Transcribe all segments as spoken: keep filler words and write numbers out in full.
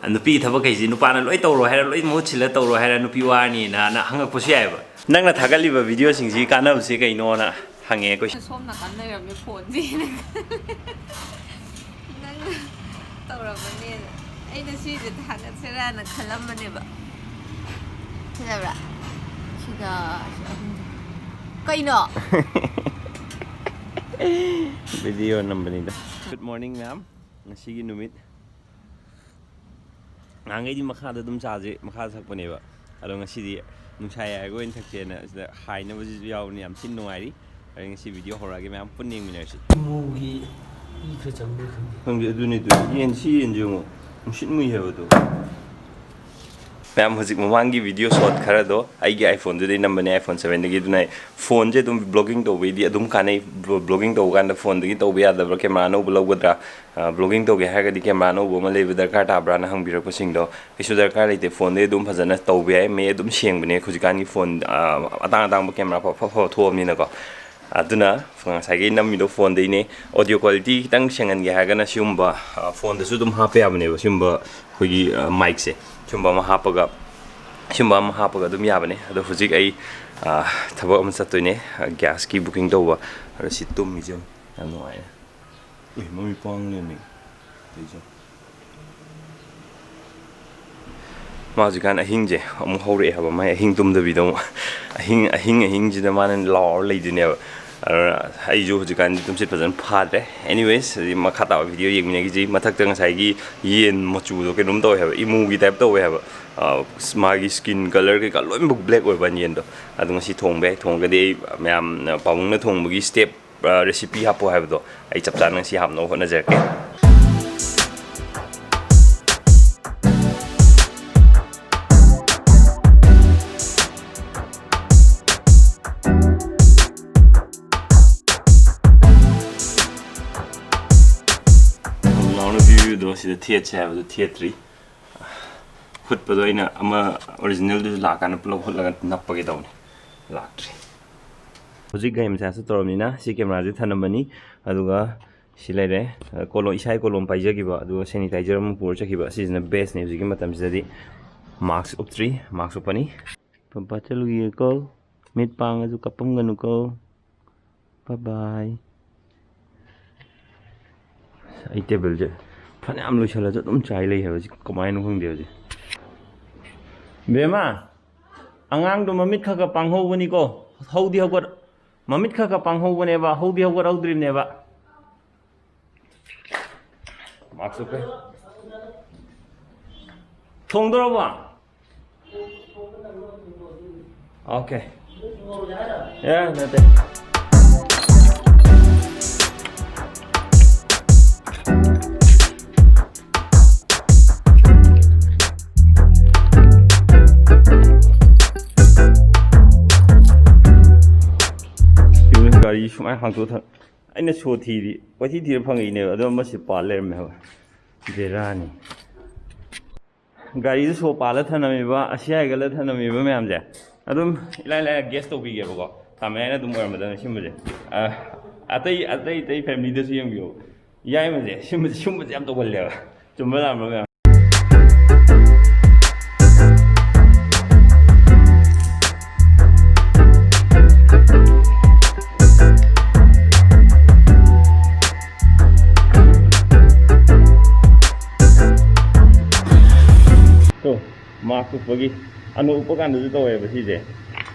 ꯅꯨꯄꯤ ꯊꯕꯛꯈꯩꯁꯤ ꯅꯨꯄꯥꯅ ꯂꯣꯏ ꯇꯧꯔꯣ ꯍꯥꯏꯔ, ꯂꯣꯏ ꯃꯍꯨꯠ ꯁꯤꯜꯂ ꯇꯧꯔꯣ ꯍꯥꯏꯔ, ꯅꯨꯄꯤ ꯋꯥꯔꯅꯤꯅ ꯍꯪꯉꯛꯄꯁꯨ ꯌꯥꯏꯑꯕ꯫ ꯅꯪꯅ ꯊꯥꯒꯠꯂꯤꯕ ꯚꯤꯗꯤꯑꯣꯁꯤꯡꯁꯤ ꯀꯥꯟꯅꯕꯁꯦ ꯀꯩꯅꯣꯅ ꯍꯪꯉꯦ ꯑꯩꯈꯣꯏ꯫ ꯁꯣꯝ ꯅꯥꯀꯟ ꯂꯩꯔꯝꯃꯦ ꯐꯣꯟꯁꯦ꯫ ꯅꯪꯅ ꯇꯧꯔꯕꯅꯦꯅ ꯑꯩꯅ ꯁꯤꯁꯦ ꯊꯥꯒꯠꯁꯤꯔꯥꯅ ꯈꯜꯂꯝꯕꯅꯦꯕ꯫ ꯐꯖꯕ꯭ꯔꯥ? ꯁꯤꯒ ꯁꯤ ꯑꯍꯨꯝꯁꯦ꯫ ꯀꯩꯅꯣ? ꯚꯤꯗꯤꯑꯣ ꯅꯝꯕꯅꯤꯗ꯫ Good morning, ma'am. ꯉꯁꯤꯒꯤ ꯅꯨꯃꯤꯠ ꯅꯍꯥꯟꯈꯩꯗꯤ ꯃꯈꯥꯗ ꯑꯗꯨꯝ ꯆꯥꯁꯦ, ꯃꯈꯥꯗ ꯊꯛꯄꯅꯦꯕ꯫ ꯑꯗꯣ ꯉꯁꯤꯗꯤ ꯅꯨꯡꯁꯥ ꯌꯥꯏꯔꯒ ꯑꯣꯏꯅ ꯊꯛꯁꯦꯅ ꯁꯤꯗ ꯍꯥꯏꯅꯕꯁꯤꯁꯨ ꯌꯥꯎꯕꯅꯤ꯫ ꯌꯥꯝ ꯊꯤꯅ ꯅꯨꯡꯉꯥꯏꯔꯤ꯫ ꯑꯗꯩ ꯉꯁꯤ ꯚꯤꯗꯤꯑꯣ ꯍꯧꯔꯛꯑꯒꯦ, ꯃꯌꯥꯝ ꯄꯨꯟꯅ ꯌꯦꯡꯃꯤꯟꯅꯔꯁꯤ꯫ ꯏꯃꯨꯒꯤ ꯏ ꯈꯔ ꯆꯪꯕ꯭ꯔꯥ ꯈꯪꯗꯦ꯫ ꯈꯪꯗꯦ, ꯑꯗꯨꯅꯤ, ꯑꯗꯨ ꯌꯦꯟ, ꯁꯤ ꯌꯦꯟꯁꯦ ꯌꯦꯡꯉꯣ, ꯅꯨꯡꯁꯤꯠ ꯃꯨꯏ ꯍꯥꯏꯕꯗꯣ꯫ ꯃꯌꯥꯝ, ꯍꯧꯖꯤꯛ ꯃꯃꯥꯡꯒꯤ ꯚꯤꯗꯤꯑꯣ ꯁꯣꯠ ꯈꯔꯗꯣ ꯑꯩꯒꯤ iPhone-ꯗꯨꯗꯩ ꯅꯝꯕꯅꯦ, iPhone seven-ꯗꯒꯤ꯫ ꯑꯗꯨꯅ ꯑꯩ ꯐꯣꯟꯁꯦ ꯑꯗꯨꯝ vlogging ꯇꯧꯕꯩꯗꯤ ꯑꯗꯨꯝ ꯀꯥꯟꯅꯩ꯫ Vlog-, vlogging ꯇꯧꯕ ꯀꯥꯟꯗ ꯐꯣꯟꯗꯒꯤ ꯇꯧꯕ ꯌꯥꯗꯕ꯭ꯔꯥ, ꯀꯦꯃꯦꯔꯥ ꯑꯅꯧꯕ ꯂꯧꯒꯗ꯭ꯔꯥ, ꯑ, vlogging ꯇꯧꯒꯦ ꯍꯥꯏꯔꯒꯗꯤ ꯀꯦꯃꯦꯔꯥ ꯑꯅꯧꯕ ꯑꯃ ꯂꯩꯕ ꯗꯔꯀꯥꯔ ꯇꯥꯕ꯭ꯔꯥꯅ ꯍꯪꯕꯤꯔꯛꯄꯁꯤꯡꯗꯣ, ꯀꯩꯁꯨ ꯗꯔꯀꯥꯔ ꯂꯩꯇꯦ꯫ ꯐꯣꯟꯗꯩ ꯑꯗꯨꯝ ꯐꯖꯅ ꯇꯧꯕ ꯌꯥꯏ꯫ ꯃꯌꯦꯛ ꯑꯗꯨꯝ ꯁꯦꯡꯕꯅꯦ ꯍꯧꯖꯤꯛꯀꯥꯟꯒꯤ ꯐꯣꯟ, ꯑ, ꯑꯇꯥꯡ ꯑꯇꯥꯡꯕ ꯀꯦꯃꯦꯔꯥ ꯐ-, ꯐ-, ꯐꯕ ꯊꯣꯛꯑꯕꯅꯤꯅꯀꯣ꯫ ꯑꯗꯨꯅ ꯉꯁꯥꯏꯒꯤ ꯅꯝꯃꯤꯗꯣ ꯐꯣꯟꯗꯩꯅꯦ꯫ Audio quality ꯈꯤꯇꯪ ꯁꯦꯡꯍꯟꯒꯦ ꯍꯥꯏꯔꯒꯅ ꯁꯤꯒꯨꯝꯕ, ꯑ, ꯐꯣꯟꯗꯁꯨ ꯑꯗꯨꯝ ꯍꯥꯞꯄ ꯌꯥꯕꯅꯦꯕ, ꯁꯤꯒꯨꯝꯕ ꯑꯩꯈꯣꯏꯒꯤ, ꯑ, mic-ꯁꯦ꯫ ꯁꯤꯒꯨꯝꯕ ꯑꯃ ꯍꯥꯞꯄꯒ, ꯁꯤꯒꯨꯝꯕ ꯑꯃ ꯍꯥꯞꯄꯒ ꯑꯗꯨꯝ ꯌꯥꯕꯅꯦ꯫ ꯑꯗꯣ ꯍꯧꯖꯤꯛ ꯑꯩ, ꯑ, ꯊꯕꯛ ꯑꯃ ꯆꯠꯇꯣꯏꯅꯦ, ꯑ, gas-ꯀꯤ booking ꯇꯧꯕ꯫ ꯑꯗꯣ ꯁꯤ ꯇꯨꯝꯃꯤꯁꯦ ꯌꯦꯡꯉꯨ, ꯌꯥꯝ ꯅꯨꯡꯉꯥꯏꯅꯦ꯫ ꯑꯦ, ꯃꯃꯤꯠ ꯄꯥꯡ ꯂꯩꯔꯝꯃꯦ꯫ ꯀꯩꯁꯦ? ꯃꯥ ꯍꯧꯖꯤꯛꯀꯥꯟ ꯑꯍꯤꯡꯁꯦ ꯑꯃꯨꯛ ꯍꯧꯔꯛꯑꯦ ꯍꯥꯏꯕ, ꯃꯥꯏ ꯑꯍꯤꯡ ꯇꯨꯝꯗꯕꯤꯗ ꯑꯃꯨꯛ ꯑꯍꯤꯡ, ꯑꯍꯤꯡ, ꯑꯍꯤꯡꯁꯤꯗ ꯃꯥꯅ ꯂꯥꯎꯔ ꯂꯩꯗꯣꯏꯅꯦꯕ꯫ ꯑꯗꯨꯅ ꯑꯩꯁꯨ ꯍꯧꯖꯤꯛꯀꯥꯟꯗꯤ ꯇꯨꯝꯁꯤꯠ ꯐꯖꯅ ꯐꯥꯗ꯭ꯔꯦ꯫ Anyways, ꯍꯧꯖꯤꯛ ꯃꯈꯥ ꯇꯥꯕ ꯚꯤꯗꯤꯑꯣ ꯌꯦꯡꯃꯤꯟꯅꯈꯤꯁꯤ꯫ ꯃꯊꯛꯇ ꯉꯁꯥꯏꯒꯤ ꯌꯦꯟ ꯃꯆꯨꯗꯣ ꯀꯩꯅꯣꯝ ꯇꯧꯋꯦ ꯍꯥꯏꯕ, ꯏꯃꯨꯒꯤ type ꯇꯧꯋꯦ ꯍꯥꯏꯕ꯫ ꯑ, ꯃꯥꯒꯤ skin colour ꯀꯩꯀꯥ ꯂꯣꯏꯅꯃꯛ black ꯑꯣꯏꯕ ꯌꯦꯟꯗꯣ꯫ ꯑꯗꯨ ꯉꯁꯤ ꯊꯣꯡꯕ ꯌꯥꯏ꯫ ꯊꯣꯡꯉꯒꯗꯤ ꯑꯩ ꯃꯌꯥꯝꯅ ꯄꯥꯕꯨꯡꯅ ꯊꯣꯡꯕꯒꯤ step ꯑ, recipe ꯍꯥꯞꯄꯣ ꯍꯥꯏꯕꯗꯣ ꯑꯩ ꯆꯞ ꯆꯥꯅ ꯉꯁꯤ ꯍꯥꯞꯅꯕ ꯍꯣꯠꯅꯖꯔꯛꯀꯦ꯫ ꯅꯥꯎꯅ ꯄꯤꯕꯤꯕꯗꯣ ꯁꯤꯗ ꯊꯦꯠꯁꯦ ꯍꯥꯏꯕꯗꯣ ꯊꯦꯠꯇ꯭ꯔꯤ꯫ ꯍꯨꯠꯄꯗꯣ ꯑꯩꯅ ꯑꯃ original-ꯗꯨꯁꯨ ꯂꯥꯛꯑꯀꯥꯟꯗ ꯄꯨꯂꯞ ꯍꯨꯠꯂꯒ ꯅꯞꯄꯒꯦ ꯇꯧꯕꯅꯤ꯫ ꯂꯥꯛꯇ꯭ꯔꯤ꯫ ꯍꯧꯖꯤꯛ ꯒꯥꯔꯤ ꯃꯆꯥꯁꯨ ꯇꯧꯔꯕꯅꯤꯅ ꯁꯤ camera-ꯁꯦ ꯊꯅꯝꯃꯅꯤ꯫ ꯑꯗꯨꯒ ꯁꯤ ꯂꯩꯔꯦ꯫ ꯀꯣꯂꯣꯝ, ꯏꯁꯥꯒꯤ ꯀꯣꯂꯣꯝ ꯄꯥꯏꯖꯈꯤꯕ, ꯑꯗꯨꯒ sanitizer ꯑꯃ ꯄꯨꯔ ꯆꯠꯈꯤꯕ꯫ ꯁꯤꯁꯤꯅ bestꯅꯤ ꯍꯧꯖꯤꯛꯀꯤ ꯃꯇꯝꯁꯤꯗꯗꯤ꯫ Mask ꯎꯞꯇ꯭ꯔꯤ, mask ꯎꯞꯄꯅꯤ꯫ ꯄꯄꯥ ꯆꯠꯂꯨꯈꯤꯒꯦꯀꯣ꯫ ꯃꯤꯠ ꯄꯥꯡꯉꯁꯨ ꯀꯞꯄꯝꯒꯅꯨꯀꯣ꯫ Bye bye꯫ ꯑꯩ ꯇꯦꯕꯜꯁꯦ ꯐꯅꯌꯥꯝ ꯂꯣꯏꯁꯜꯂꯁꯨ ꯑꯗꯨꯝ ꯆꯥꯏ ꯂꯩ ꯍꯥꯏꯕ꯫ ꯁꯤ ꯀꯃꯥꯏꯅꯣ ꯈꯪꯗꯦ ꯍꯧꯖꯤꯛ꯫ ꯕꯦꯝꯃ, ꯑꯉꯥꯡꯗꯣ ꯃꯃꯤꯠ ꯈꯔ ꯈꯔ ꯄꯥꯡꯍꯧꯕꯅꯤꯀꯣ꯫ ꯍꯧꯗꯤ ꯍꯧꯒꯠ-, ꯃꯃꯤꯠ ꯈꯔ ꯈꯔ ꯄꯥꯡꯍꯧꯕꯅꯦꯕ, ꯍꯧꯗꯤ ꯍꯧꯒꯠꯍꯧꯗ꯭ꯔꯤꯕꯅꯦꯕ꯫ Mask ꯎꯞꯄꯦ꯫ ꯊꯣꯡꯗꯣꯔꯕꯣ? Okay꯫ ꯑꯦ, ꯅꯠꯇꯦ꯫ ꯒꯥꯔꯤ ꯁꯨꯃꯥꯏꯅ ꯍꯥꯡꯇꯣꯛꯑ ꯊꯝ-, ꯑꯩꯅ ꯁꯣ ꯊꯤꯔꯤ, ꯀꯣꯏꯊꯤ ꯊꯤꯔ ꯐꯪꯉꯛꯏꯅꯦꯕ, ꯑꯗꯣ ꯃꯁꯤ ꯄꯥꯜ ꯂꯩꯔꯝꯃꯦ ꯍꯥꯏꯕ꯫ ꯕꯦꯔꯥꯅꯤ꯫ ꯒꯥꯔꯤꯗ ꯁꯣ ꯄꯥꯜꯂ ꯊꯅꯝꯃꯤꯕ, ꯑꯁꯤ ꯍꯥꯏꯒꯠꯂ ꯊꯅꯝꯃꯤꯕ ꯃꯌꯥꯝꯁꯦ ꯑꯗꯨꯝ ꯏꯂꯥꯏ ꯂꯥꯏꯅ guess ꯇꯧꯕꯤꯒꯦꯕꯀꯣ꯫ ꯊꯥꯃꯦ ꯍꯥꯏꯅ ꯑꯗꯨꯝ ꯑꯣꯏꯔꯝꯃꯗꯕꯅꯤ ꯁꯤꯒꯨꯝꯕꯁꯦ꯫ ꯑ, ꯑꯇꯩ, ꯑꯇꯩ, ꯑꯇꯩ familyꯗꯁꯨ ꯌꯦꯡꯕꯤꯌꯣ꯫ ꯌꯥꯏꯃꯁꯦ, ꯁꯤꯒꯨꯝꯕꯁꯦ, ꯁꯤꯒꯨꯝꯕꯁꯦ ꯌꯥꯝ ꯇꯧꯒꯜꯂꯦꯕ꯫ ꯆꯨꯝꯕ ꯂꯥꯟꯕ꯭ꯔ ꯃꯌꯥꯝ? ꯇꯣ, mask ꯎꯞꯄꯒꯤ ꯑꯅꯣꯞ ꯎꯞꯄ ꯀꯥꯟꯗꯁꯨ ꯇꯧꯋꯦꯕ ꯁꯤꯁꯦ꯫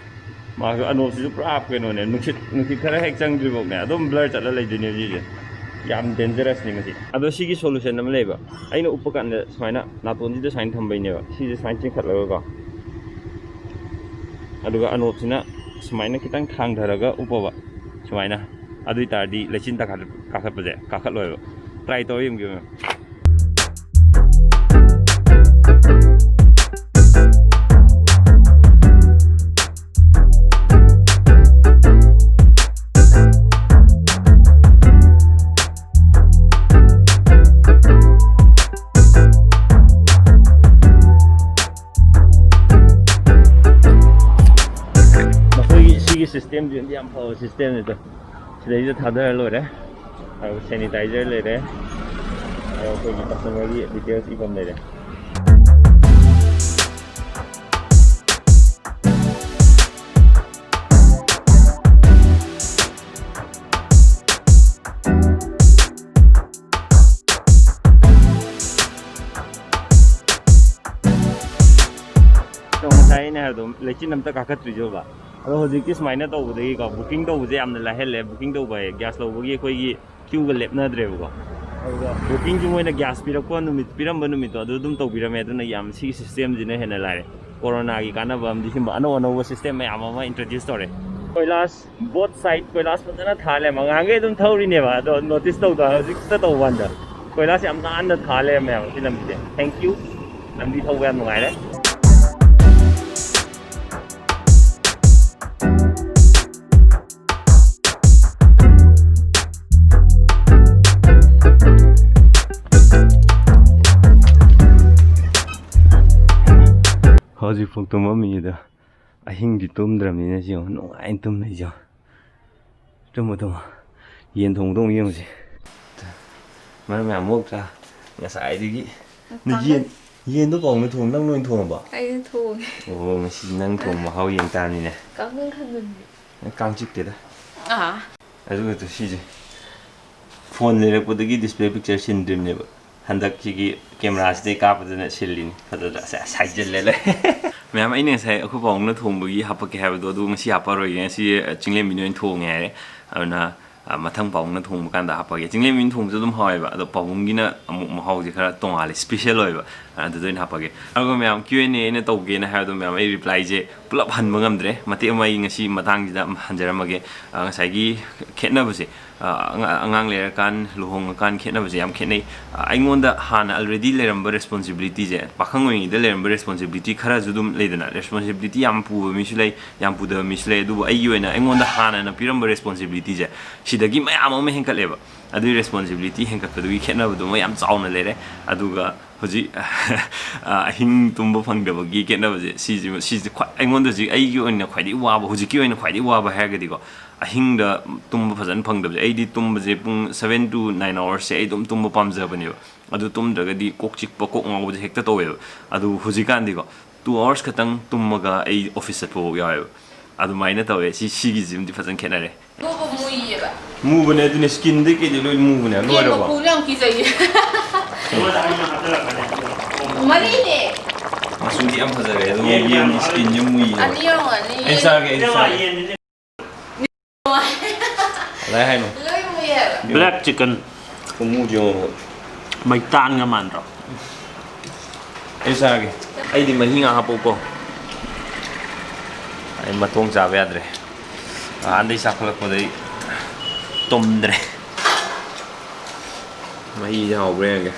Mask ꯑꯅꯣꯞꯁꯤꯁꯨ ꯄꯨꯔꯥ ꯀꯩꯅꯣꯅꯦ, ꯅꯨꯡꯁꯤꯠ, ꯅꯨꯡꯁꯤꯠ ꯈꯔ ꯍꯦꯛ ꯆꯪꯗ꯭ꯔꯤꯐꯥꯎꯅꯦ ꯑꯗꯨꯝ blur ꯆꯠꯂ ꯂꯩꯗꯣꯏꯅꯦꯕ ꯁꯤꯁꯦ꯫ ꯌꯥꯝ dangerousꯅꯤ ꯃꯁꯤ꯫ ꯑꯗꯣ ꯁꯤꯒꯤ solution ꯑꯃ ꯂꯩꯕ, ꯑꯩꯅ ꯎꯞꯄ ꯀꯥꯟꯗ ꯁꯨꯃꯥꯏꯅ ꯅꯥꯇꯣꯟꯁꯤꯗ ꯁꯨꯃꯥꯏꯅ ꯊꯝꯕꯩꯅꯦꯕ꯫ ꯁꯤꯁꯦ ꯁꯨꯃꯥꯏꯅ ꯆꯤꯡꯈꯠꯂꯒꯀꯣ, ꯑꯗꯨꯒ ꯑꯅꯣꯞꯁꯤꯅ ꯁꯨꯃꯥꯏꯅ ꯈꯤꯇꯪ ꯊꯥꯡꯊꯔꯒ ꯎꯞꯄꯕ ꯁꯨꯃꯥꯏꯅ, ꯑꯗꯨ ꯑꯣꯏ ꯇꯥꯔꯗꯤ ꯂꯩꯆꯤꯟ ꯇꯥꯈꯠ-, ꯀꯥꯈꯠꯄꯁꯦ ꯀꯥꯈꯠꯂꯣꯏꯕ꯫ Try ꯇꯧꯔ ꯌꯦꯡꯕꯤꯌꯨ ꯃꯌꯥꯝ꯫ ꯃꯈꯣꯏꯒꯤ ꯁꯤꯒꯤ systemꯁꯤꯗꯤ ꯌꯥꯝ ꯐꯕ systemꯅꯤꯗ꯫ ꯁꯤꯗꯩꯁꯤꯗ ꯊꯥꯗꯔ ꯂꯣꯏꯔꯦ꯫ ꯁꯦꯅꯤꯇꯥꯏꯖꯔ ꯂꯩꯔꯦ, ꯑꯗꯣ ꯑꯩꯈꯣꯏꯒꯤ ꯀꯁꯇꯃꯔꯒꯤ ꯗꯤꯇꯦꯜꯁ ꯏꯐꯝ ꯂꯩꯔꯦ꯫ ꯑꯗꯣ ꯉꯁꯥꯏ ꯑꯩꯅ ꯍꯥꯏꯕꯗꯣ, ꯂꯩꯆꯤꯟ ꯑꯝꯇ ꯀꯥꯈꯠꯇ꯭ꯔꯤꯁꯦ ꯎꯕ꯫ ꯑꯗꯣ ꯍꯧꯖꯤꯛꯇꯤ ꯁꯨꯃꯥꯏꯅ ꯇꯧꯕꯗꯒꯤꯀꯣ, ꯕꯨꯀꯤꯡ ꯇꯧꯕꯁꯦ ꯌꯥꯝꯅ ꯂꯥꯏꯍꯜꯂꯦ꯫ ꯕꯨꯀꯤꯡ ꯇꯧꯕ ꯍꯥꯏ, ꯒ꯭ꯌꯥꯁ ꯂꯧꯕꯒꯤ ꯑꯩꯈꯣꯏꯒꯤ ꯀ꯭ꯌꯨꯒ ꯂꯦꯞꯅꯗ꯭ꯔꯦꯕꯀꯣ꯫ ꯑꯗꯨꯒ ꯕꯨꯀꯤꯡꯁꯨ ꯃꯣꯏꯅ ꯒ꯭ꯌꯥꯁ ꯄꯤꯔꯛꯄ ꯅꯨꯃꯤꯠ, ꯄꯤꯔꯝꯕ ꯅꯨꯃꯤꯠꯇꯣ ꯑꯗꯨ ꯑꯗꯨꯝ ꯇꯧꯕꯤꯔꯝꯃꯦ꯫ ꯑꯗꯨꯅ ꯌꯥꯝ, ꯁꯤꯒꯤ ꯁꯤꯁꯇꯦꯝꯁꯤꯅ ꯍꯦꯟꯅ ꯂꯥꯏꯔꯦ꯫ ꯀꯣꯔꯣꯅꯥꯒꯤ ꯀꯥꯟꯅꯕ ꯑꯃꯗꯤ ꯁꯤꯒꯨꯝꯕ ꯑꯅꯧ ꯑꯅꯧꯕ ꯁꯤꯁꯇꯦꯝ ꯃꯌꯥꯝ ꯑꯃ ꯏꯟꯇ꯭ꯔꯣꯗ꯭ꯌꯨꯁ ꯇꯧꯔꯦ꯫ ꯀꯣꯏꯂꯥꯁ, ꯕꯣꯠ ꯁꯥꯏꯠ ꯀꯣꯏꯂꯥꯁ ꯐꯖꯅ ꯊꯥ ꯂꯩꯔꯝꯃꯦ꯫ ꯉꯍꯥꯟꯈꯩ ꯑꯗꯨꯝ ꯊꯧꯔꯤꯅꯦꯕ, ꯑꯗꯣ ꯅꯣꯇꯤꯁ ꯇꯧꯗ, ꯍꯧꯖꯤꯛꯇ ꯇꯧꯕ ꯀꯥꯟꯗ ꯀꯣꯏꯂꯥꯁ ꯌꯥꯝ ꯅꯥꯟꯅ ꯊꯥ ꯂꯩꯔꯝꯃꯦꯕ ꯁꯤ ꯂꯝꯕꯤꯁꯦ꯫ Thank you꯫ ꯂꯝꯕꯤ ꯊꯧꯕ ꯌꯥꯝ ꯅꯨꯡꯉꯥꯏꯔꯦ꯫ ꯍꯧꯖꯤꯛꯐꯥꯎ ꯇꯨꯝꯃꯝꯃꯤꯗ꯫ ꯑꯍꯤꯡꯗꯤ ꯇꯨꯝꯗ꯭ꯔꯕꯅꯤꯅ ꯁꯤ ꯌꯦꯡꯉꯣ, ꯅꯨꯡꯉꯥꯏꯅ ꯇꯨꯝ ꯂꯩꯖꯦ ꯌꯦꯡꯉꯣ꯫ ꯇꯨꯝꯃꯣ, ꯇꯨꯝꯃꯣ꯫ ꯌꯦꯟ ꯊꯣꯡꯕꯗꯣ ꯑꯃꯨꯛ ꯌꯦꯡꯉꯨꯁꯦ꯫ ꯃꯔꯝ ꯌꯥꯝ ꯃꯣꯛꯇ꯭ꯔꯥ? ꯉꯁꯥꯏꯗꯒꯤ꯫ ꯅꯣꯏ ꯌꯦꯟ, ꯌꯦꯟꯗꯣ ꯄꯥꯎꯅ ꯊꯣꯡ-, ꯅꯪ ꯂꯣꯏ ꯊꯣꯡꯉꯕꯣ? ꯑꯩꯅ ꯊꯣꯡꯉꯦ꯫ ꯑꯣ, ꯉꯁꯤ ꯅꯪ ꯊꯣꯡ ꯃꯍꯥꯎ ꯌꯦꯡ ꯇꯥꯕꯅꯤꯅꯦ꯫ ꯀꯥꯡꯈꯟ ꯈꯟꯖꯟꯕꯤ꯫ ꯅꯪ ꯀꯥꯡ ꯆꯤꯛꯇꯦꯗ꯫ ꯑꯥ꯫ ꯑꯗꯨꯒ ꯇꯨ ꯁꯤꯁꯦ꯫ ꯐꯣꯟ ꯂꯩꯔꯛꯄꯗꯒꯤ ꯗꯤꯁꯄ꯭ꯂꯦ ꯄꯤꯛꯆꯔ ꯁꯤꯟꯗ꯭ꯔꯤꯕꯅꯦꯕ꯫ ꯍꯟꯗꯛꯁꯤꯒꯤ ꯀꯦꯃꯦꯔꯥꯁꯤꯗꯩ ꯀꯥꯞꯄꯗꯨꯅ ꯁꯤꯜꯂꯤꯅꯤ꯫ ꯐꯖꯗ꯭ꯔꯥ? ꯁꯦ, ꯁꯥꯏꯖꯤꯜꯂꯦ ꯂꯩ꯫ ꯃꯌꯥꯝ, ꯑꯩꯅ ꯉꯁꯥꯏ ꯑꯩꯈꯣꯏ ꯄꯥꯎꯅ ꯊꯣꯡꯕꯒꯤ ꯍꯥꯞꯄꯛꯀꯦ ꯍꯥꯏꯕꯗꯣ, ꯑꯗꯨ ꯉꯁꯤ ꯍꯥꯞꯄꯔꯣꯏꯒꯦ꯫ ꯉꯁꯤ, ꯑ, ꯆꯤꯡꯂꯦꯝꯕꯤꯅ ꯑꯣꯏꯅ ꯊꯣꯡꯉꯦ ꯍꯥꯏꯔꯦ꯫ ꯑꯗꯨꯅ, ꯑ, ꯃꯊꯪ ꯄꯥꯎꯅ ꯊꯣꯡꯕ ꯀꯥꯟꯗ ꯍꯥꯞꯄꯒꯦ꯫ ꯆꯤꯡꯂꯦꯝꯕꯤꯅ ꯊꯣꯡꯕꯁꯨ ꯑꯗꯨꯝ ꯍꯥꯎꯋꯦꯕ, ꯑꯗꯣ ꯄꯥꯎꯅꯒꯤꯅ ꯑꯃꯨꯛ ꯃꯍꯥꯎꯁꯦ ꯈꯔ ꯇꯣꯡꯉꯥꯜꯂꯦ, ꯁ꯭ꯄꯤꯁꯦꯜ ꯑꯣꯏꯕ꯫ ꯑꯗꯨꯗ ꯑꯣꯏꯅ ꯍꯥꯞꯄꯒꯦ꯫ ꯑꯗꯨꯒ ꯃꯌꯥꯝ, Q and A ꯑꯩꯅ ꯇꯧꯒꯦꯅ ꯍꯥꯏꯕꯗꯣ, ꯃꯌꯥꯝ, ꯑꯩ ꯔꯤꯄ꯭ꯂꯥꯏꯁꯦ ꯄꯨꯂꯞ ꯍꯟꯕ ꯉꯝꯗ꯭ꯔꯦ꯫ ꯃꯇꯦꯛ ꯑꯃ ꯑꯩ ꯉꯁꯤ ꯃꯇꯥꯡꯁꯤꯗ ꯍꯟꯖꯔꯝꯃꯒꯦ꯫ ꯑ, ꯉꯁꯥꯏꯒꯤ ꯈꯦꯠꯅꯕꯁꯦ, ꯑ, ꯑꯉꯥ-, ꯑꯉꯥꯡ ꯂꯩꯔꯀꯥꯟ, ꯂꯨꯍꯣꯡꯉꯀꯥꯟ ꯈꯦꯠꯅꯕꯁꯦ ꯌꯥꯝ ꯈꯦꯠꯅꯩ꯫ ꯑ, ꯑꯩꯉꯣꯟꯗ ꯍꯥꯟꯅ already ꯂꯩꯔꯝꯕ ꯔꯦꯁꯄꯣꯟꯁꯤꯕꯤꯂꯤꯇꯤꯁꯦ, ꯄꯥꯈꯪ ꯑꯣꯏꯔꯤꯉꯩꯗ ꯂꯩꯔꯝꯕ ꯔꯦꯁꯄꯣꯟꯁꯤꯕꯤꯂꯤꯇꯤ ꯈꯔꯁꯨ ꯑꯗꯨꯝ ꯂꯩꯗꯅ, ꯔꯦꯁꯄꯣꯟꯁꯤꯕꯤꯂꯤꯇꯤ ꯌꯥꯝ ꯄꯨꯕ ꯃꯤꯁꯨ ꯂꯩ, ꯌꯥꯝ ꯄꯨꯗꯕ ꯃꯤꯁꯨ ꯂꯩ꯫ ꯑꯗꯨꯕꯨ ꯑꯩꯒꯤ ꯑꯣꯏꯅ ꯑꯩꯉꯣꯟꯗ ꯍꯥꯟꯅꯅ ꯄꯤꯔꯝꯕ ꯔꯦꯁꯄꯣꯟꯁꯤꯕꯤꯂꯤꯇꯤꯁꯦ, ꯁꯤꯗꯒꯤ ꯃꯌꯥꯝ ꯑꯃ ꯍꯦꯟꯀꯠꯂꯦꯕ꯫ ꯑꯗꯨꯒꯤ ꯔꯦꯁꯄꯣꯟꯁꯤꯕꯤꯂꯤꯇꯤ ꯍꯦꯟꯀꯠꯄꯗꯨꯒꯤ ꯈꯦꯠꯅꯕꯗꯨꯃ ꯌꯥꯝ ꯆꯥꯎꯅ ꯂꯩꯔꯦ꯫ ꯑꯗꯨꯒ ꯍꯧꯖꯤꯛ, ꯑ, ꯑꯍꯤꯡ ꯇꯨꯝꯕ ꯐꯪꯗꯕꯒꯤ ꯈꯦꯠꯅꯕꯁꯦ, ꯁꯤꯁꯤ, ꯁꯤꯁꯤ ꯈ꯭ꯋꯥꯏ, ꯑꯩꯉꯣꯟꯗ ꯍꯧꯖꯤꯛ ꯑꯩꯒꯤ ꯑꯣꯏꯅ ꯈ꯭ꯋꯥꯏꯗꯒꯤ ꯋꯥꯕ, ꯍꯧꯖꯤꯛꯀꯤ ꯑꯣꯏꯅ ꯈ꯭ꯋꯥꯏꯗꯒꯤ ꯋꯥꯕ ꯍꯥꯏꯔꯒꯗꯤꯀꯣ, ꯑꯍꯤꯡꯗ ꯇꯨꯝꯕ ꯐꯖꯅ ꯐꯪꯗꯕꯁꯦ, ꯑꯩꯗꯤ ꯇꯨꯝꯕꯁꯦ ꯄꯨꯡ seven to nine hours ꯁꯦ ꯑꯩ ꯑꯗꯨꯝ ꯇꯨꯝꯕ ꯄꯥꯝꯖꯕꯅꯦꯕ꯫ ꯑꯗꯨ ꯇꯨꯝꯗ꯭ꯔꯒꯗꯤ ꯀꯣꯛ ꯆꯤꯛꯄ, ꯀꯣꯛ ꯉꯥꯎꯕꯁꯦ ꯍꯦꯛꯇ ꯇꯧꯋꯦꯕ꯫ ꯑꯗꯨ ꯍꯧꯖꯤꯛꯀꯥꯟꯗꯤꯀꯣ, two hours ꯈꯛꯇꯪ ꯇꯨꯝꯃꯒ ꯑꯩ office ꯆꯠꯄꯐꯥꯎ ꯌꯥꯎꯋꯦꯕ꯫ ꯑꯗꯨꯃꯥꯏꯅ ꯇꯧꯋꯦ꯫ ꯁꯤ, ꯁꯤꯒꯤꯁꯤꯃꯗꯤ ꯐꯖꯅ ꯈꯦꯠꯅꯔꯦ꯫ ꯃꯨꯕ ꯃꯨꯏꯌꯦꯕ꯫ ꯃꯨꯕꯅꯦ, ꯑꯗꯨꯅꯦ, skinꯗꯒꯤ ꯀꯩꯗꯩ ꯂꯣꯏ ꯃꯨꯕꯅꯦ, ꯌꯦꯟ ꯂꯣꯏꯔꯕꯣ? ꯃꯀꯨꯅ ꯌꯥꯝ ꯀꯤꯖꯩꯌꯦ꯫ ꯃꯔꯤꯅꯦ꯫ ꯃꯆꯨꯗꯤ ꯌꯥꯝ ꯐꯖꯔꯦ, ꯑꯗꯨ ꯌꯦꯟꯒꯤ skinꯁꯦ ꯃꯨꯏꯌꯦꯕ꯫ ꯑꯅꯤ ꯌꯧꯔꯝꯒꯅꯤ꯫ ꯑꯩ ꯆꯥꯒꯦ, ꯑꯩ ꯆꯥꯒꯦ꯫ ꯀꯗꯥꯏ ꯍꯥꯏꯅꯣ? ꯂꯣꯏ ꯃꯨꯏ ꯍꯥꯏꯕ꯫ Black chicken꯫ ꯈꯨꯃꯨꯁꯦ ꯌꯦꯡꯉꯣ꯫ ꯃꯩꯇꯥꯟꯒ ꯃꯥꯟꯗ꯭ꯔꯣ? ꯑꯩ ꯆꯥꯒꯦ꯫ ꯑꯩꯗꯤ ꯃꯍꯤ ꯉꯥꯏꯍꯥꯛ ꯍꯥꯄꯛꯎꯀꯣ꯫ ꯑꯩ ꯃꯇꯣꯡ ꯆꯥꯕ ꯌꯥꯗ꯭ꯔꯦ꯫ ꯅꯍꯥꯟꯗꯩ ꯆꯥꯈꯠꯂꯛꯄꯗꯩ ꯇꯨꯝꯗ꯭ꯔꯦ꯫ ꯃꯍꯤꯁꯦ ꯍꯥꯎꯕ꯭ꯔꯥ ꯌꯦꯡꯒꯦ꯫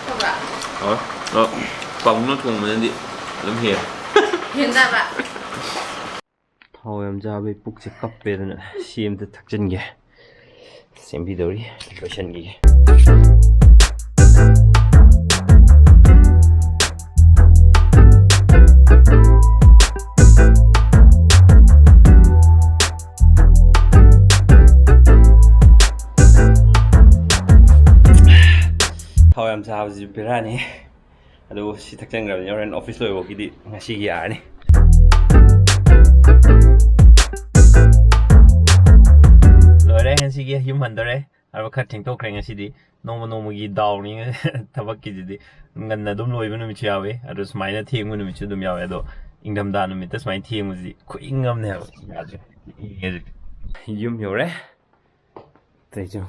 ꯍꯥꯎꯕ꯭ꯔꯥ? ꯍꯥꯎꯋꯦ꯫ ꯑꯗꯣ ꯄꯥꯕꯨꯡꯅ ꯊꯣꯡꯕꯅꯗꯤ ꯑꯗꯨꯝ ꯍꯦꯜꯂꯦ꯫ ꯍꯦꯟꯗꯕ꯫ ꯊꯥꯎ ꯌꯥꯝ ꯆꯥꯕꯩ ꯄꯨꯛꯁꯦ ꯀꯞꯄꯦꯗꯅ ꯁꯤ ꯑꯝꯇ ꯊꯛꯆꯤꯟꯒꯦ꯫ ꯁꯦꯝꯕꯤꯗꯧꯔꯤ, ꯂꯣꯏꯁꯤꯟꯈꯤꯒꯦ꯫ ꯊꯥꯎ ꯌꯥꯝ ꯆꯥꯕꯁꯤꯁꯨ ꯕꯦꯔꯥꯅꯤ꯫ ꯑꯗꯨ ꯁꯤ ꯊꯛꯆꯟꯈ꯭ꯔꯕꯅꯤꯅ ꯍꯣꯔꯦꯟ office ꯂꯣꯏꯕꯒꯤꯗꯤ ꯉꯁꯤꯒꯤ ꯌꯥꯔꯅꯤ꯫ ꯂꯣꯏꯔꯦ, ꯉꯁꯤꯒꯤ ꯌꯨꯝ ꯍꯟꯗꯣꯔꯦ꯫ ꯑꯗꯨ ꯈꯔ ꯊꯦꯡꯗꯣꯛꯈ꯭ꯔꯦ ꯉꯁꯤꯗꯤ꯫ ꯅꯣꯡꯃ ꯅꯣꯡꯃꯒꯤ ꯗꯥꯎꯅꯤ ꯊꯕꯛꯀꯤꯁꯤꯗꯤ꯫ ꯉꯟꯅ ꯑꯗꯨꯝ ꯂꯣꯏꯕ ꯅꯨꯃꯤꯠꯁꯨ ꯌꯥꯎꯋꯤ, ꯑꯗꯨ ꯁꯨꯃꯥꯏꯅ ꯊꯦꯡꯕ ꯅꯨꯃꯤꯠꯁꯨ ꯑꯗꯨꯝ ꯌꯥꯎꯋꯤ꯫ ꯑꯗꯣ ꯏꯪꯊꯝꯊꯥ ꯅꯨꯃꯤꯠꯇ ꯁꯨꯃꯥꯏꯅ ꯊꯦꯡꯕꯁꯤꯗꯤ ꯈꯨꯏꯪ ꯑꯃꯅꯦ ꯍꯥꯏꯕ꯫ ꯌꯥꯗ꯭ꯔꯦ꯫ ꯏꯪꯉꯦ ꯍꯧꯖꯤꯛ꯫ ꯌꯨꯝ ꯌꯧꯔꯦ꯫ ꯇꯩꯖꯧ꯫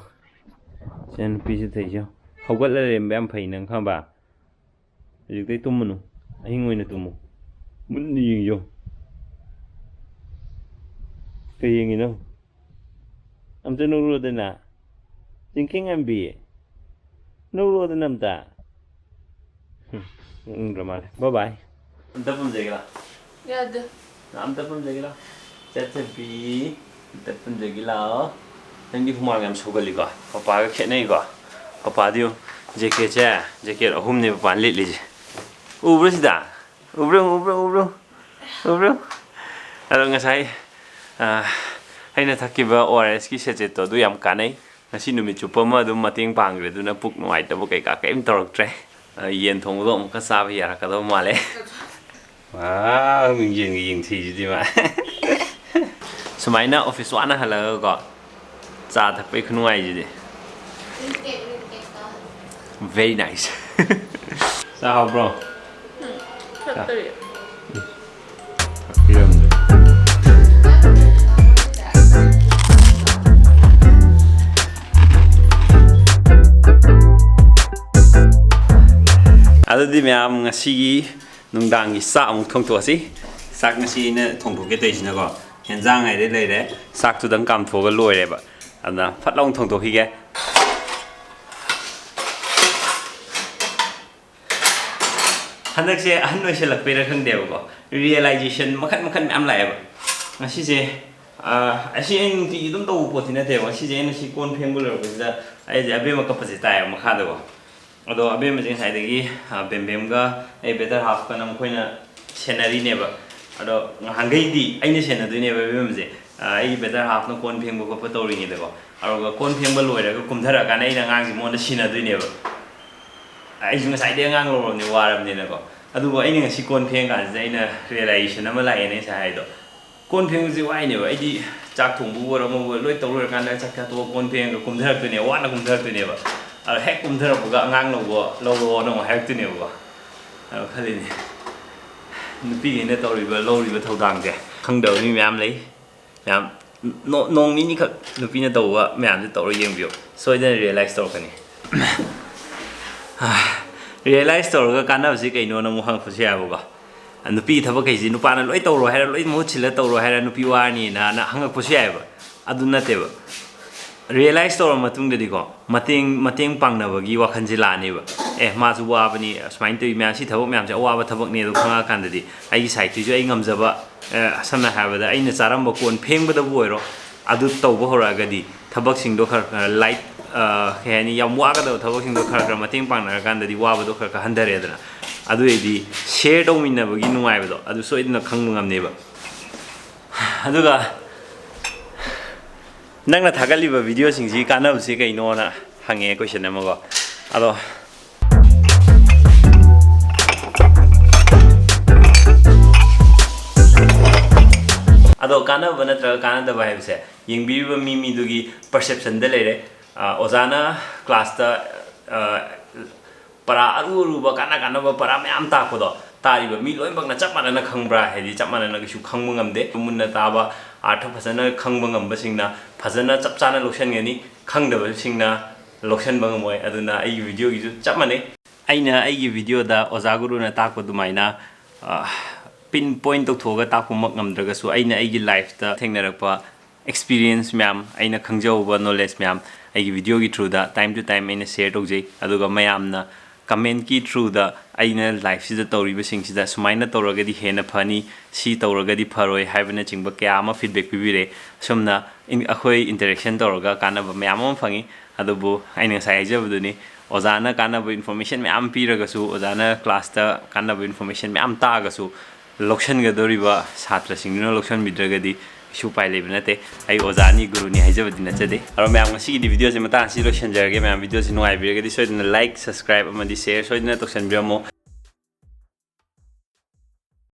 ꯏꯆꯟ ꯅꯨꯄꯤꯁꯨ ꯇꯩꯖꯧ꯫ ꯍꯧꯒꯠꯂ ꯂꯩꯔꯝꯕ ꯌꯥꯝ ꯐꯩ ꯅꯪ, ꯈꯪꯉꯕ? ꯍꯧꯖꯤꯛꯇꯩ ꯇꯨꯝꯃꯨꯅꯨ꯫ ꯑꯍꯤꯡ ꯑꯣꯏꯅ ꯇꯨꯝꯃꯨ꯫ ꯃꯨꯟꯅ ꯌꯦꯡꯖꯧ꯫ ꯀꯩ ꯌꯦꯡꯉꯤꯅꯣ? ꯑꯝꯇ ꯅꯣꯛꯂꯛꯑꯣꯗꯅ꯫ ꯆꯤꯡꯈꯤꯉꯥꯝꯕꯤ꯫ ꯅꯣꯛꯂꯛꯑꯣꯗꯅ ꯑꯝꯇ꯫ ꯍꯨꯝ, ꯅꯣꯛꯅꯤꯡꯗ꯭ꯔ ꯃꯥꯜꯂꯦ꯫ Bye bye꯫ ꯑꯝꯇ ꯄꯨꯝꯖꯒꯦ ꯂꯥꯎ꯫ ꯌꯥꯗꯦ꯫ ꯑꯝꯇ ꯄꯨꯝꯖꯒꯦ ꯂꯥꯎ꯫ ꯆꯠꯆꯕꯤ꯫ ꯑꯝꯇ ꯄꯨꯝꯖꯒꯦ ꯂꯥꯎ꯫ ꯅꯪꯗꯤ ꯍꯨꯃꯥꯡ ꯌꯥꯝ ꯁꯧꯒꯜꯂꯤꯀꯣ꯫ ꯄꯄꯥꯒ ꯈꯦꯠꯅꯩꯀꯣ꯫ ꯄꯄꯥꯗꯤ ꯌꯦꯡꯉꯨ, ꯖꯦꯀꯦꯠꯁꯦ, ꯖꯦꯀꯦꯠ ꯑꯍꯨꯝꯅꯦ ꯃꯄꯥꯟ ꯂꯤꯠꯂꯤꯁꯦ꯫ ꯎꯕ꯭ꯔꯣ ꯁꯤꯗ? ꯎꯕ꯭ꯔꯣ, ꯎꯕ꯭ꯔꯣ, ꯎꯕ꯭ꯔꯣ? ꯎꯕ꯭ꯔꯣ? ꯑꯗꯣ ꯉꯁꯥꯏ, ꯑ, ꯑꯩꯅ ꯊꯛꯈꯤꯕ ꯑꯣ ꯑꯥꯔ ꯑꯦꯁꯀꯤ ꯁꯦꯆꯦꯠꯇꯣ ꯑꯗꯨ ꯌꯥꯝ ꯀꯥꯟꯅꯩ꯫ ꯉꯁꯤ ꯅꯨꯃꯤꯠ ꯆꯨꯞꯄ ꯑꯃ ꯑꯗꯨꯝ ꯃꯇꯦꯡ ꯄꯥꯡꯈ꯭ꯔꯦ, ꯑꯗꯨꯅ ꯄꯨꯛ ꯅꯨꯡꯉꯥꯏꯇꯕ ꯀꯩꯀꯥ ꯀꯔꯤꯝ ꯇꯧꯔꯛꯇ꯭ꯔꯦ꯫ ꯑ, ꯌꯦꯟ ꯊꯣꯡꯕꯗꯣ ꯑꯃꯨꯛꯀ ꯆꯥꯕ ꯌꯥꯔꯛꯀꯗꯕ ꯃꯥꯜꯂꯦ꯫ ꯋꯥ, ꯃꯤꯡꯖꯦꯜꯒ ꯌꯦꯡꯊꯤꯁꯤꯗꯤ ꯃꯥ꯫ ꯁꯨꯃꯥꯏꯅ ꯑꯣꯐꯤꯁ ꯋꯥꯅ ꯍꯜꯂꯒꯀꯣ, ꯆꯥ ꯊꯛꯄꯩ ꯈꯨꯅꯨꯡꯉꯥꯏꯁꯤꯗꯤ꯫ Very nice꯫ ꯆꯥ ꯍꯥꯎꯕ꯭ꯔꯣ? ꯎꯝ, ꯊꯛꯇꯔꯤ꯫ ꯊꯛꯄꯤꯔꯝꯗ꯭ꯔꯦ꯫ ꯑꯗꯨꯗꯤ ꯃꯌꯥꯝ, ꯉꯁꯤꯒꯤ ꯅꯨꯡꯗꯥꯡꯒꯤ ꯆꯥꯛ ꯑꯃꯨꯛ ꯊꯣꯡꯊꯣꯛꯑꯁꯤ꯫ ꯆꯥꯛ ꯉꯁꯤ ꯑꯩꯅ ꯊꯣꯡꯊꯣꯛꯀꯦ ꯇꯧꯔꯤꯁꯤꯅꯀꯣ, ꯍꯦꯟꯖꯥꯡ ꯍꯥꯏꯗꯤ ꯂꯩꯔꯦ, ꯆꯥꯛꯇꯨꯗꯪ ꯀꯥꯝꯊꯣꯛꯑꯒ ꯂꯣꯏꯔꯦꯕ꯫ ꯑꯗꯨꯅ ꯐꯠ ꯂꯥꯎꯅ ꯊꯣꯡꯊꯣꯛꯈꯤꯒꯦ꯫ ꯍꯟꯗꯛꯁꯦ ꯑꯍꯟ ꯑꯣꯏꯁꯜꯂꯛꯄꯩꯔꯥ ꯈꯪꯗꯦꯕꯀꯣ, realization ꯃꯈꯟ ꯃꯈꯟ ꯃꯌꯥꯝ ꯂꯥꯛꯑꯦꯕ꯫ ꯉꯁꯤꯁꯦ, ꯑꯥ, ꯑꯁꯤ ꯑꯩ ꯅꯨꯡꯇꯤꯒꯤ ꯑꯗꯨꯝ ꯇꯧꯕ ꯄꯣꯠꯇꯤ ꯅꯠꯇꯦꯕ꯫ ꯉꯁꯤꯁꯦ ꯑꯩꯅ ꯁꯤ ꯀꯣꯟ ꯐꯦꯡꯕ ꯂꯣꯏꯔꯛꯄꯁꯤꯗ ꯑꯩꯁꯦ ꯑꯕꯦꯝꯃ ꯀꯞꯄꯁꯦ ꯇꯥꯏꯌꯦꯕ ꯃꯈꯥꯗꯀꯣ꯫ ꯑꯗꯣ ꯑꯕꯦꯝꯃꯁꯦ ꯉꯁꯥꯏꯗꯒꯤ, ꯑꯥ, ꯕꯦꯝꯕꯦꯝꯒ ꯑꯩ better halfꯀꯅ ꯃꯈꯣꯏꯅ ꯁꯦꯟꯅꯔꯤꯅꯦꯕ꯫ ꯑꯗꯣ ꯉꯍꯥꯟꯈꯩꯗꯤ ꯑꯩꯅ ꯁꯦꯟꯅꯗꯣꯏꯅꯦꯕ ꯑꯕꯦꯝꯃꯁꯦ꯫ ꯑꯥ, ꯑꯩꯒꯤ better halfꯅ ꯀꯣꯟ ꯐꯦꯡꯕ ꯈꯣꯠꯄ ꯇꯧꯔꯤꯉꯩꯗꯀꯣ꯫ ꯑꯗꯨꯒ ꯀꯣꯟ ꯐꯦꯡꯕ ꯂꯣꯏꯔꯒ ꯀꯨꯝꯊꯔꯛꯑꯀꯥꯟꯗ ꯑꯩꯅ ꯑꯉꯥꯡꯁꯦ ꯃꯉꯣꯟꯗ ꯁꯤꯟꯅꯗꯣꯏꯅꯦꯕ꯫ ꯑꯩꯁꯨ ꯉꯁꯥꯏꯗꯩ ꯑꯉꯥꯡ ꯂꯧꯔꯕꯅꯦ, ꯋꯥꯔꯕꯅꯤꯅꯀꯣ꯫ ꯑꯗꯨꯕꯨ ꯑꯩꯅ ꯉꯁꯤ ꯀꯣꯟ ꯐꯦꯡꯉꯀꯥꯟꯁꯤꯗ ꯑꯩꯅ realization ꯑꯃ ꯂꯥꯛꯑꯦꯅꯦ ꯉꯁꯥꯏ ꯍꯥꯏꯗꯣ꯫ ꯀꯣꯟ ꯐꯦꯡꯕꯁꯦ ꯋꯥꯏꯅꯦꯕ꯫ ꯑꯩꯗꯤ ꯆꯥꯛ ꯊꯣꯡꯕꯕꯨ ꯑꯣꯏꯔꯣ, ꯑꯃꯕꯨ ꯑꯣꯏꯔꯣ, ꯂꯣꯏ ꯇꯧ ꯂꯣꯏꯔꯀꯥꯟꯗ ꯆꯥꯛ ꯆꯥ ꯇꯣꯛꯑ ꯀꯣꯟ ꯐꯦꯡꯉꯒ ꯀꯨꯝꯊꯔꯛꯇꯣꯏꯅꯦꯕ, ꯋꯥꯅ ꯀꯨꯝꯊꯔꯛꯇꯣꯏꯅꯦꯕ꯫ ꯑꯗꯣ ꯍꯦꯛ ꯀꯨꯝꯊꯔꯛꯄꯒ "ꯑꯉꯥꯡ ꯂꯧꯕ ꯂꯧꯔꯣꯅ" ꯑꯃꯨꯛ ꯍꯥꯏꯔꯛꯇꯣꯏꯅꯦꯕꯀꯣ꯫ ꯑꯗꯣ ꯈꯜꯂꯤꯅꯦ, ꯅꯨꯄꯤꯈꯩꯅ ꯇꯧꯔꯤꯕ, ꯂꯧꯔꯤꯕ ꯊꯧꯗꯥꯡꯁꯦ ꯈꯪꯗꯕ ꯃꯤ ꯃꯌꯥꯝ ꯂꯩ꯫ ꯃꯌꯥꯝ, ꯅꯣ-, ꯅꯣꯡ ꯅꯤꯅꯤꯈꯛ ꯅꯨꯄꯤꯅ ꯇꯧꯕ ꯃꯌꯥꯝꯁꯦ ꯇꯧꯔ ꯌꯦꯡꯕꯤꯌꯨ, ꯁꯣꯏꯗꯅ realize ꯇꯧꯔꯛꯀꯅꯤ꯫ Realize ꯇꯧꯔꯒ ꯀꯥꯟꯅꯕꯁꯤ ꯀꯩꯅꯣꯅ ꯑꯃꯨꯛ ꯍꯪꯉꯛꯄꯁꯨ ꯌꯥꯏꯕꯀꯣ꯫ ꯅꯨꯄꯤꯒꯤ ꯊꯕꯛꯈꯩꯁꯤ ꯅꯨꯄꯥꯅ ꯂꯣꯏ ꯇꯧꯔꯣ ꯍꯥꯏꯔ, ꯂꯣꯏ ꯃꯍꯨꯠ ꯁꯤꯜꯂ ꯇꯧꯔꯣ ꯍꯥꯏꯔ, ꯅꯨꯄꯤ ꯋꯥꯔꯅꯤꯅ ꯍꯪꯉꯛꯄꯁꯨ ꯌꯥꯏꯑꯕ꯫ ꯑꯗꯨ ꯅꯠꯇꯦꯕ꯫ Realize ꯇꯧꯔꯕ ꯃꯇꯨꯡꯗꯗꯤꯀꯣ, ꯃꯇꯦꯡ, ꯃꯇꯦꯡ ꯄꯥꯡꯅꯕꯒꯤ ꯋꯥꯈꯜꯁꯦ ꯂꯥꯛꯑꯅꯦꯕ꯫ "ꯑꯦ, ꯃꯥꯁꯨ ꯋꯥꯕꯅꯤ, ꯑꯁꯨꯃꯥꯏꯅ ꯇꯧꯔꯤ ꯃꯌꯥꯝ, ꯁꯤ ꯊꯕꯛ ꯃꯌꯥꯝꯁꯦ ꯑꯋꯥꯕ ꯊꯕꯛꯅꯦ" ꯑꯗꯣ ꯈꯪꯉꯛꯑꯀꯥꯟꯗꯗꯤ ꯑꯩꯒꯤ sideꯇꯨꯁꯨ ꯑꯩ ꯉꯝꯖꯕ, ꯑꯦ, ꯁꯝꯅ ꯍꯥꯏꯔꯕꯗ ꯑꯩꯅ ꯆꯥꯔꯝꯕ ꯀꯣꯟ ꯐꯦꯡꯕꯗꯕꯨ ꯑꯣꯏꯔꯣ, ꯑꯗꯨ ꯇꯧꯕ ꯍꯧꯔꯛꯑꯒꯗꯤ ꯊꯕꯛꯁꯤꯡꯗꯣ ꯈꯔ ꯈꯔ light ꯑ, ꯀꯩ ꯍꯥꯏꯅꯤ, ꯌꯥꯝ ꯋꯥꯒꯗꯕ ꯊꯕꯛꯁꯤꯡꯗꯣ ꯈꯔ ꯈꯔ ꯃꯇꯦꯡ ꯄꯥꯡꯅꯔꯀꯥꯟꯗꯗꯤ ꯋꯥꯕꯗꯣ ꯈꯔ ꯈꯔ ꯍꯟꯊꯔꯦꯗꯅ꯫ ꯑꯗꯨ ꯑꯣꯏꯔꯗꯤ ꯁꯤꯌꯔ ꯇꯧꯃꯤꯟꯅꯕꯒꯤ ꯅꯨꯡꯉꯥꯏꯕꯗꯣ ꯑꯗꯨ ꯁꯣꯏꯗꯅ ꯈꯪꯕ ꯉꯝꯅꯦꯕ꯫ ꯑꯗꯨꯒ ꯅꯪꯅ ꯊꯥꯒꯠꯂꯤꯕ ꯚꯤꯗꯤꯑꯣꯁꯤꯡꯁꯤ ꯀꯥꯟꯅꯕꯁꯤ ꯀꯩꯅꯣꯅ ꯍꯪꯉꯦ, ꯀꯣꯏꯁꯟ ꯑꯃꯀꯣ꯫ ꯑꯗꯣ ꯑꯗꯣ ꯀꯥꯟꯅꯕ ꯅꯠꯇ꯭ꯔꯒ ꯀꯥꯟꯅꯗꯕ ꯍꯥꯏꯕꯁꯦ ꯌꯦꯡꯕꯤꯔꯤꯕ ꯃꯤ ꯃꯤꯗꯨꯒꯤ ꯄꯔꯁꯦꯞꯁꯟꯗ ꯂꯩꯔꯦ꯫ ꯑ, ꯑꯣꯖꯥꯅ ꯀ꯭ꯂꯥꯁꯇ, ꯑ, ꯄꯔꯥ ꯑꯔꯨ ꯑꯔꯨꯕ ꯀꯥꯟꯅ ꯀꯥꯟꯅꯕ ꯄꯔꯥ ꯃꯌꯥꯝ ꯇꯥꯛꯄꯗꯣ ꯇꯥꯔꯤꯕ ꯃꯤ ꯂꯣꯏꯅꯃꯛꯅ ꯆꯞ ꯃꯥꯟꯅꯅ ꯈꯪꯕ꯭ꯔꯥ ꯍꯥꯏꯗꯤ ꯆꯞ ꯃꯥꯟꯅꯅ ꯀꯩꯁꯨ ꯈꯪꯕ ꯉꯝꯗꯦ꯫ ꯃꯨꯟꯅ ꯇꯥꯕ, ꯑꯥꯔꯊ ꯐꯖꯅ ꯈꯪꯕ ꯉꯝꯕꯁꯤꯡꯅ ꯐꯖꯅ ꯆꯞ ꯆꯥꯅ ꯂꯧꯁꯤꯟꯒꯅꯤ, ꯈꯪꯗꯕꯁꯤꯡꯅ ꯂꯧꯁꯤꯟꯕ ꯉꯝꯃꯣꯏ꯫ ꯑꯗꯨꯅ ꯑꯩꯒꯤ ꯚꯤꯗꯤꯑꯣꯒꯤꯁꯨ ꯆꯞ ꯃꯥꯟꯅꯩ꯫ ꯑꯩꯅ ꯑꯩꯒꯤ ꯚꯤꯗꯤꯑꯣꯗ ꯑꯣꯖꯥ ꯒꯨꯔꯨꯅ ꯇꯥꯛꯄ ꯑꯗꯨꯃꯥꯏꯅ, ꯑ, ꯄꯤꯟ ꯄꯣꯏꯟ ꯇꯧꯊꯣꯛꯑꯒ ꯇꯥꯛꯄꯃꯛ ꯉꯝꯗ꯭ꯔꯒꯁꯨ ꯑꯩꯅ ꯑꯩꯒꯤ ꯂꯥꯏꯐꯇ ꯊꯦꯡꯅꯔꯛꯄ ꯑꯦꯛꯁꯄꯤꯔꯤꯌꯦꯟꯁ ꯃꯌꯥꯝ, ꯑꯩꯅ ꯈꯪꯖꯍꯧꯕ ꯅꯣꯂꯦꯖ ꯃꯌꯥꯝ ꯑꯩꯒꯤ ꯚꯤꯗꯤꯑꯣꯒꯤ ꯊ꯭ꯔꯨꯗ time to time ꯑꯩꯅ ꯁꯤꯌꯔ ꯇꯧꯖꯩ꯫ ꯑꯗꯨꯒ ꯃꯌꯥꯝꯅ ꯀꯃꯦꯟꯠꯀꯤ ꯊ꯭ꯔꯨꯗ ꯑꯩꯅ ꯂꯥꯏꯐꯁꯤꯗ ꯇꯧꯔꯤꯕꯁꯤꯡꯁꯤꯗ ꯁꯨꯃꯥꯏꯅ ꯇꯧꯔꯒꯗꯤ ꯍꯦꯟꯅ ꯐꯅꯤ, ꯁꯤ ꯇꯧꯔꯒꯗꯤ ꯐꯔꯣꯏ ꯍꯥꯏꯕꯅꯆꯤꯡꯕ ꯀꯌꯥ ꯑꯃ ꯐꯤꯗꯕꯦꯛ ꯄꯤꯕꯤꯔꯦ꯫ ꯑꯁꯨꯝꯅ ꯏꯟ-, ꯑꯩꯈꯣꯏ ꯏꯟꯇꯔꯦꯛꯁꯟ ꯇꯧꯔꯒ ꯀꯥꯟꯅꯕ ꯃꯌꯥꯝ ꯑꯃ ꯐꯪꯉꯤ꯫ ꯑꯗꯨꯕꯨ ꯑꯩꯅ ꯉꯁꯥꯏ ꯍꯥꯏꯖꯕꯗꯨꯅꯤ, ꯑꯣꯖꯥꯅ ꯀꯥꯟꯅꯕ ꯏꯟꯐꯣꯔꯃꯦꯁꯟ ꯃꯌꯥꯝ ꯄꯤꯔꯒꯁꯨ, ꯑꯣꯖꯥꯅ ꯀ꯭ꯂꯥꯁꯇ ꯀꯥꯟꯅꯕ ꯏꯟꯐꯣꯔꯃꯦꯁꯟ ꯃꯌꯥꯝ ꯇꯥꯛꯑꯒꯁꯨ ꯂꯧꯁꯤꯟꯒꯗꯧꯔꯤꯕ ꯁꯥꯇ꯭ꯔꯁꯤꯡꯗꯨꯅ ꯂꯧꯁꯤꯟꯕꯤꯗ꯭ꯔꯒꯗꯤ ꯀꯩꯁꯨ ꯎꯄꯥꯏ ꯂꯩꯕ ꯅꯠꯇꯦ꯫ ꯑꯩ ꯑꯣꯖꯥꯅꯤ, ꯒꯨꯔꯨꯅꯤ ꯍꯥꯏꯖꯕꯗꯤ ꯅꯠꯆꯗꯦ꯫ ꯑꯗꯣ ꯃꯌꯥꯝ, ꯉꯁꯤꯒꯤꯗꯤ ꯚꯤꯗꯤꯑꯣꯁꯦ ꯃꯇꯥꯡ ꯑꯁꯤ ꯂꯣꯏꯁꯤꯟꯖꯔꯒꯦ꯫ ꯃꯌꯥꯝ, ꯚꯤꯗꯤꯑꯣꯁꯤ ꯅꯨꯡꯉꯥꯏꯕꯤꯔꯒꯗꯤ ꯁꯣꯏꯗꯅ ꯂꯥꯏꯛ, ꯁꯕꯁꯀ꯭ꯔꯥꯏꯕ ꯑꯃꯗꯤ ꯁꯤꯌꯔ ꯁꯣꯏꯗꯅ ꯇꯧꯁꯟꯕꯤꯔꯝꯃꯣ꯫